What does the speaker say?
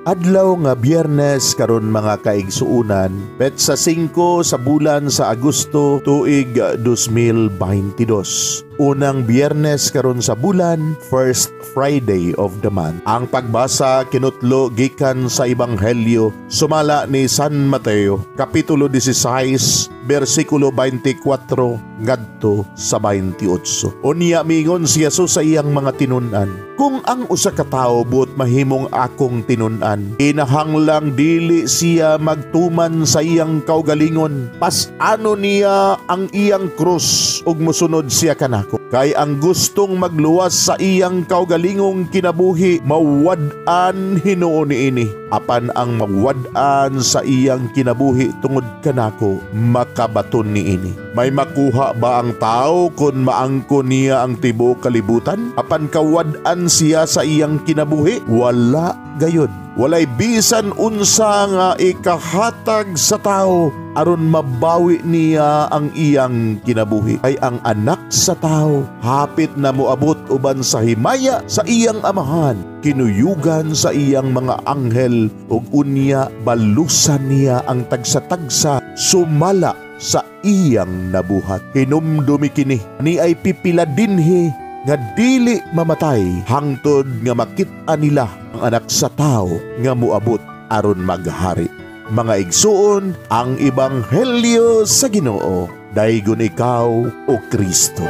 Adlaw nga Biyernes karon, mga kaigsuunan, petsa 5 sa bulan sa Agosto, tuig 2022. Unang Biyernes karon sa bulan, first Friday of the month. Ang pagbasa kinutlo gikan sa Ebanghelyo sumala ni San Mateo, kapitulo 16, bersikulo 24 ngadto sa 28. Unya miingon si Jesus sa iyang mga tinun-an, "Kung ang usa ka tawo buot mahimong akong tinun-an, kinahanglang dili siya magtuman sa iyang kaugalingon. Pas-anon niya ang iyang krus ug mosunod siya kanako. Kay ang gustong magluwas sa iyang kaugalingong kinabuhi, mawad-an hinuon niini. Apan ang mawad-an sa iyang kinabuhi tungod kanako, makabaton niini. May makuha ba ang tao kung maangko niya ang tibuok kalibutan, apan kawad-an siya sa iyang kinabuhi? Wala gayud. Walay bisan unsa nga ikahatag sa tao aron mabawi niya ang iyang kinabuhi. Kay ang Anak sa Tao hapit na moabot uban sa himaya sa iyang Amahan, kinuyugan sa iyang mga anghel, ug unya balusan niya ang tagsa-tagsa sumala sa iyang nabuhat. Hinumdumi kini, niay pipila dinhi nga dili mamatay hangtod nga makit-a nila ang Anak sa Tao nga moabot aron maghari." Mga igsuon, ang Ebanghelyo sa Ginoo. Daygon ikaw, O Kristo.